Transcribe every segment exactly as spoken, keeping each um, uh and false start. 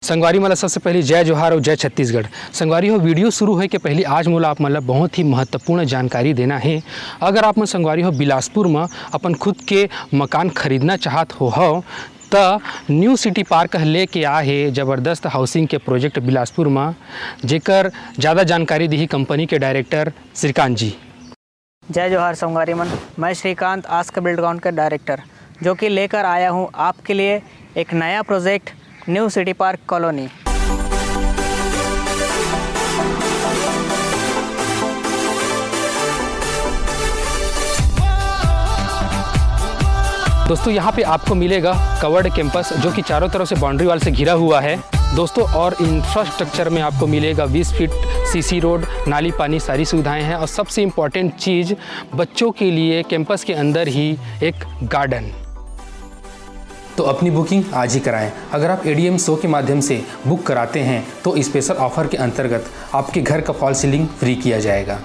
संगवारी मन ला सबसे पहली जय जोहार अउ जय छत्तीसगढ़। संगवारी हो, वीडियो शुरू होए के पहली आज मोला आप मन ला बहुत ही महत्वपूर्ण जानकारी देना हे। अगर आप मन संगवारी हो बिलासपुर म अपन खुद के मकान खरीदना चाहत हो हव, त न्यू सिटी पार्क ह लेके आ हे जबरदस्त हाउसिंग के प्रोजेक्ट बिलासपुर म, जेकर ज़्यादा जानकारी दिही कंपनी के डायरेक्टर श्रीकांत जी। जय जोहार संगवारी मन, मैं श्रीकांत, आस्क बिल्डकॉन के डायरेक्टर, जो कि लेकर आया हूँ आपके लिए एक नया project new city park colony. दोस्तों, यहाँ पे आपको मिलेगा कवर्ड कैंपस, जो कि चारों तरफ से बाउंड्री वॉल से घिरा हुआ है दोस्तों, और इंफ्रास्ट्रक्चर में आपको मिलेगा बीस फीट सीसी रोड, नाली पानी, सारी सुविधाएं हैं, और सबसे इम्पॉर्टेंट चीज़, बच्चों के लिए कैंपस के अंदर ही एक गार्डन। तो अपनी बुकिंग आज ही कराएं। अगर आप एडीएम सौ के माध्यम से बुक कराते हैं तो स्पेशल ऑफर के अंतर्गत आपके घर का फॉल सीलिंग फ्री किया जाएगा।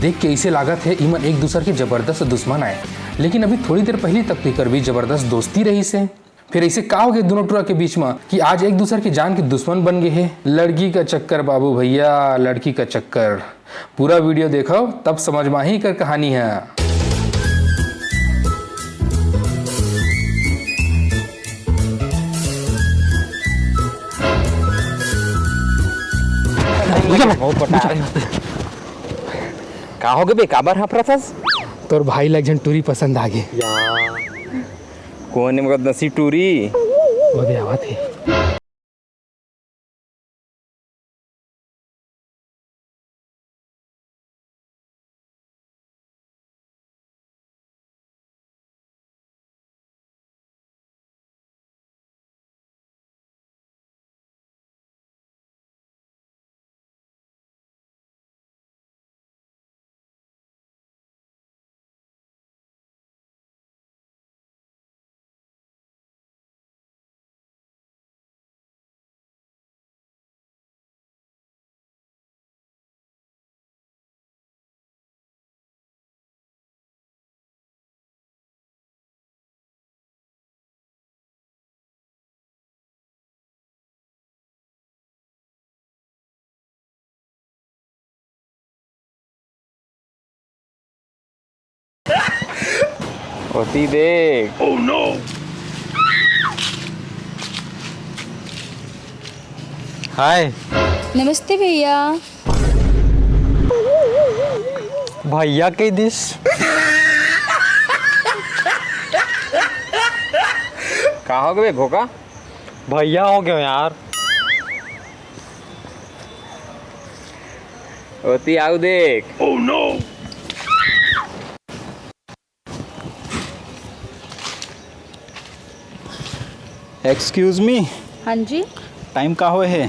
देख के इसे लागत है इमन एक दूसर के जबरदस्त दुश्मन आए, लेकिन अभी थोड़ी देर पहली तक तो एकर भी जबरदस्त दोस्ती रहिस हे। फिर ऐसे का हो गए दोनों टुरा के बीच में कि आज एक दूसर के जान के दुश्मन बन गए हैं? लड़की का चक्कर बाबू भैया, लड़की का चक्कर। पूरा वीडियो देखो, तब समझ में ही कर कहानी है। का होगे बे, काबर हफरत हस? तोर भाई ला एक झन टूरी पसंद आ गे। या। कोन ए मगर दसी टूरी? वो दे आवत हे। ओती देख। हाय। नमस्ते भैया। भैया कह दिस। का हो गए भोका? भैया हो गए यार। ओती आऊ देख। Excuse me। हाँ जी। टाइम का होए हे?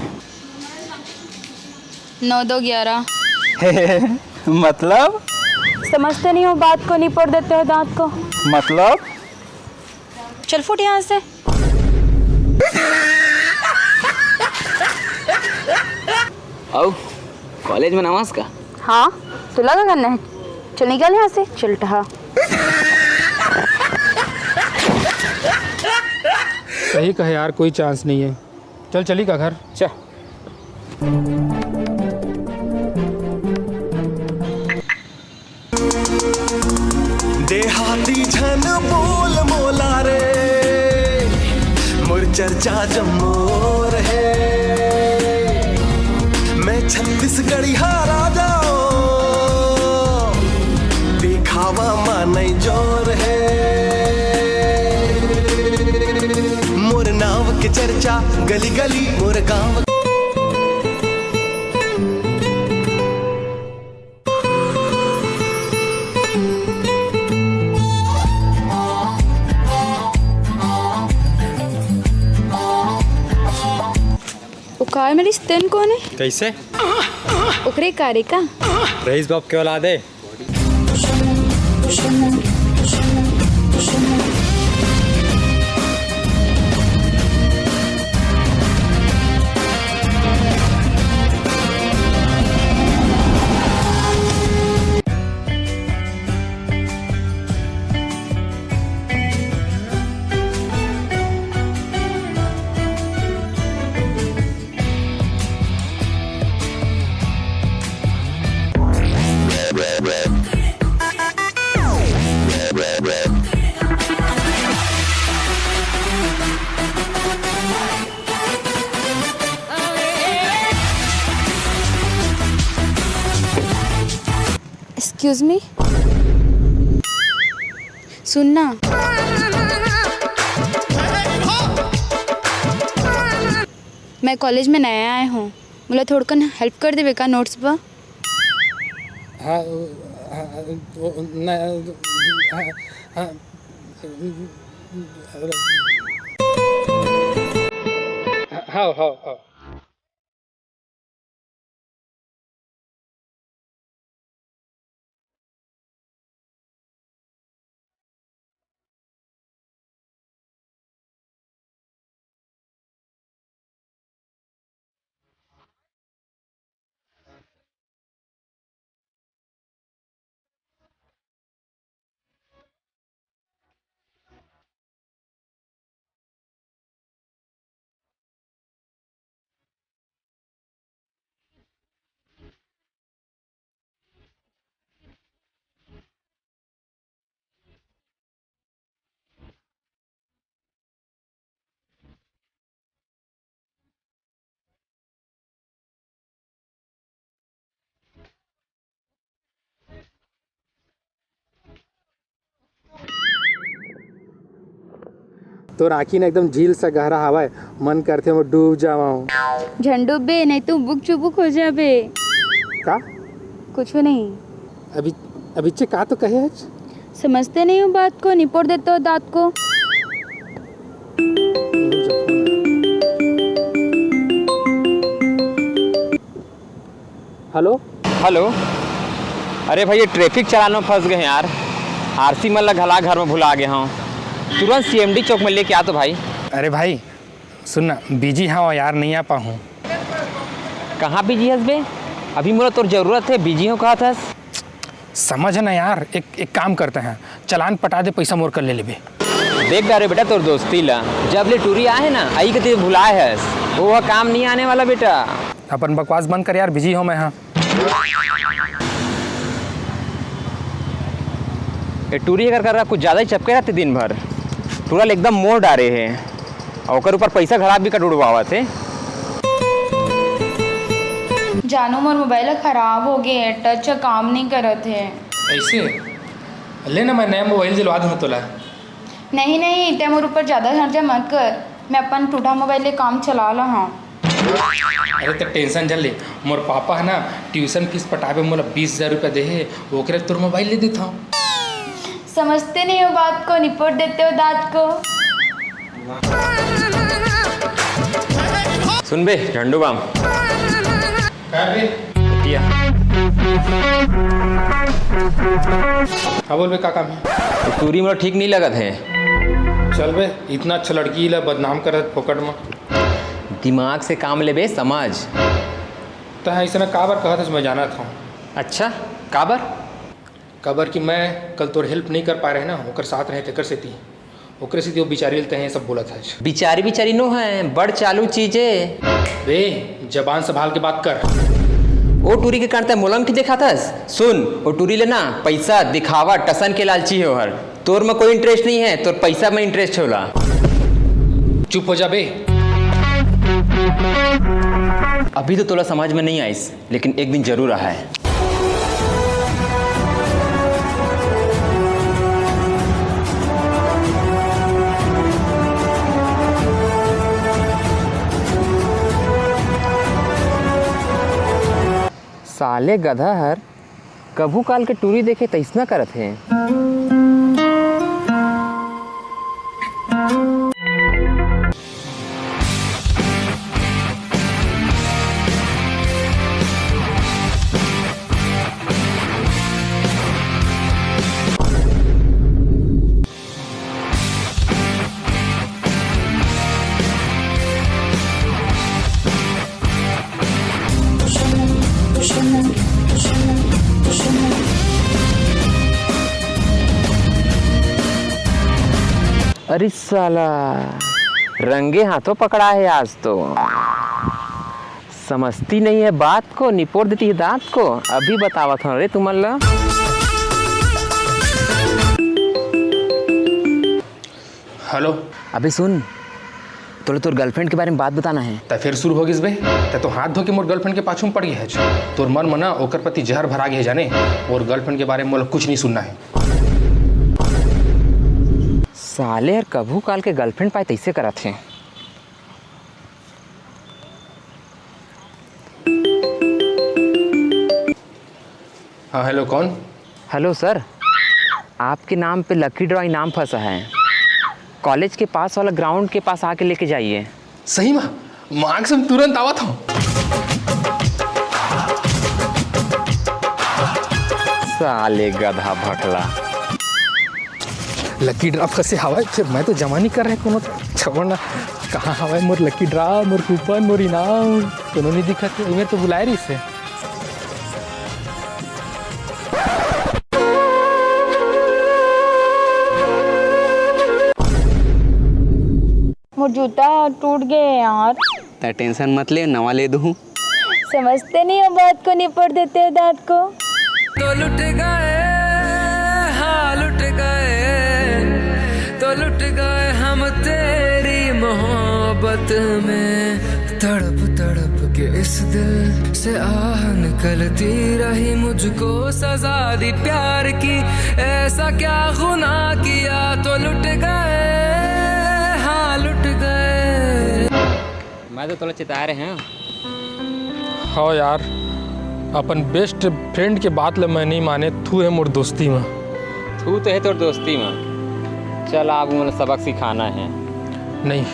नौ दो ग्यारह। मतलब? समझते नहीं हो बात को, निपोर देते हो दांत को। मतलब? चल फुट यहाँ से। अउ कॉलेज में नवास का? हाँ, तो लगा करना है। चल निकल यहाँ से, चल टहा। सही कहे यार, कोई चांस नहीं है। चल चली का घर। चल। देहाती झन बोल मोला रे, मोर चर्चा जम्मो रहे। मैं छत्तीसगढ़िया राजा, दिखावा मा नहीं जोर है। मोर नाव के चर्चा गली गली, मोर गांव। ओ काय मिलिस तेन कोने? कैसे? ओकरे कारे का? रईस बाप के औलाद है। Excuse me, सुन ना, मैं कॉलेज में नया आए हूँ, मोला थोड़कन हेल्प कर देबे का नोट्स बर? हाँ, हाँ, वो, न-, हाँ, हाँ, हाँ, हाँ, हाँ। तोर आँखी न एकदम झील सा गहरा हवय, मन करथे ओमा डूब जावं। झन डूबबे, नहीं तो बुक चुबुक हो जाबे। का? कुछू नहीं। अभी, अभी चे का तो कहे हच? समझते नहीं हो बात को, निपोर देते हो दांत को। हेलो। हेलो। अरे भाई, ये ट्रैफिक चालान में फंस गए हैं यार। आरसी मन ला घला घर में भुला गए हूँ। तुरंत सीएमडी चौक में लेके आ तो भाई। अरे भाई, सुन ना, बिजी हवं यार, नहीं आ पाहूँ। कहाँ बिजी हस बे? अभी मोला तोर जरूरत है, बिजी हूँ कहा थस। समझ ना यार, एक, एक काम करते हैं, चालान पटा दे, पैसा मोर कर ले लेबे। देख डारे बेटा तोर दोस्ती ला, जब ले टूरी आहे ना, आई के ते भुलाए हस, वो काम नहीं आने वाला बेटा। अपन बकवास बंद कर यार, बिजी हूँ मैं। हाँ, ये टूरी अगर कर रहा, कुछ ज़्यादा ही चपके रहते दिन भर, टूरा ले एकदम मोर डारे है। अउ ओकर ऊपर पइसा घला बिकट उड़वावत हे। जानू, मोर मोबाइल ह खराब हो गे हे, टच ह काम नइ करत हे। अइसे? ले ना, मैं नया मोबाइल दिलवा दूँ तोला। नहीं, नहीं, तैं मोर ऊपर जादा खर्चा मत कर, मैं अपन टूटा मोबाइल ले काम चला लहूँ। अरे, त टेंशन झन ले, मोर पापा ह ना ट्यूशन फीस पटाबे मोला बीस हजार रुपया दे हे, ओकरे तोर मोबाइल ले देथव। समझते नहीं हो बात को, निपोर देते हो दांत को। सुन बे झंडू बाम। का बे? बतिया। हाँ बोल बे, का काम हे? टूरी मोला ठीक नहीं लगत हे। चल बे, इतना अच्छा लड़की ला बदनाम करत फोकट में। दिमाग से काम लेबे, समझ। तैं अइसना काबर कहत हस, मैं जानत हूँ। अच्छा, काबर? काबर कि मैं कल तोर हेल्प नहीं कर पाए रहे ना, ओकर साथ रहे तेकर सेती, ओकरे सेती वो बिचारी ल तैं सब बोलत हस। बिचारी बिचारी नो हे, बड़ चालू चीज हे। बे, जबान संभाल के बात कर। ओ टूरी के कारण तैं मोला अंगठी देखात हस? सुन, ओ टूरी ले ना पैसा, दिखावा, टसन के लालची हे ओहर। तोर में कोई इंटरेस्ट नहीं हे, तोर पैसा में इंटरेस्ट हे ओला। चुप हो जा बे। अभी तो तोला समझ में नहीं आइस, लेकिन एक दिन जरूर आए। साले गधा हर कभू काल के टूरी देखे तइसना करत हे। अरे साला, रंगे हाथों पकड़ा हे आज तो। समझती नहीं है बात को, निपोर देती है दांत को। अभी बतावत हूँ रे तुमन ला। हेलो। अबे सुन, तोला तोर गर्लफ्रेंड के बारे में बात बताना है। त फेर शुरू हो गिस बे। त तो हाथ धो के मोर गर्लफ्रेंड के पाछू में पड़ गे हच। तोर मन म ना ओकर प्रति जहर भरा गे हे जाने। मोर गर्लफ्रेंड के बारे में मोला कुछ नहीं सुनना है। साले यार, कभू काल के गर्लफ्रेंड पाए तैसे करत हे। हाँ, हेलो, कौन? हेलो सर, आपके नाम पे लकी ड्रॉ इनाम फंसा है। कॉलेज के पास वाला ग्राउंड के पास आके लेके जाइए। सही में? मांग से तुरंत आवत हूँ। साले गधा भटला। लकी ड्रॉ फंसे हवय, फेर मैं तो जमा नहीं कर रहे कोनो। छोड़ ना, कहाँ हवय मोर लकी ड्रॉ, मोर कूपन, मोर इनाम? कोनो नहीं दिखत हे। इमें तो बुलाए रहिस हे। मोर जूता टूट गए यार। तै टेंशन मत ले, नवा ले दूँ। समझते नहीं हो बात को, निपट देते हो दांत को। तो लुट गए, हाँ लुट गए, तो लुट गए हम तेरी मोहब्बत में। तड़प तड़प के इस दिल से आह निकलती रही, मुझको सजा दी प्यार की, ऐसा क्या गुनाह किया। तो लुट गए, हाँ लुट गए। मैं तो तोला चिताए रहे हूँ। हाँ यार, अपन बेस्ट फ्रेंड के बात ल मैं नहीं माने, थू हे मोर दोस्ती में। थू तो हे तोर दोस्ती में। चल, अब मोला सबक सिखाना है। नहीं,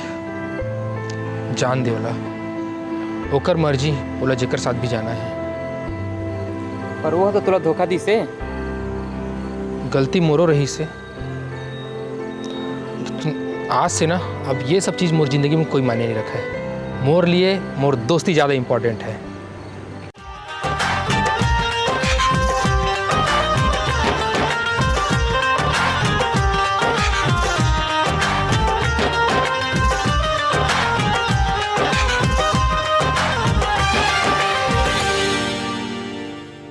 जान दे ओला, ओकर मर्जी, ओला जेकर साथ भी जाना है। पर वो तो तोला धोखा दिस हे। गलती मोरो रहिस हे। आज से ना, अब ये सब चीज़ मोर जिंदगी में कोई मायने नहीं रखय। मोर लिए मोर दोस्ती ज़्यादा इंपॉर्टेंट है।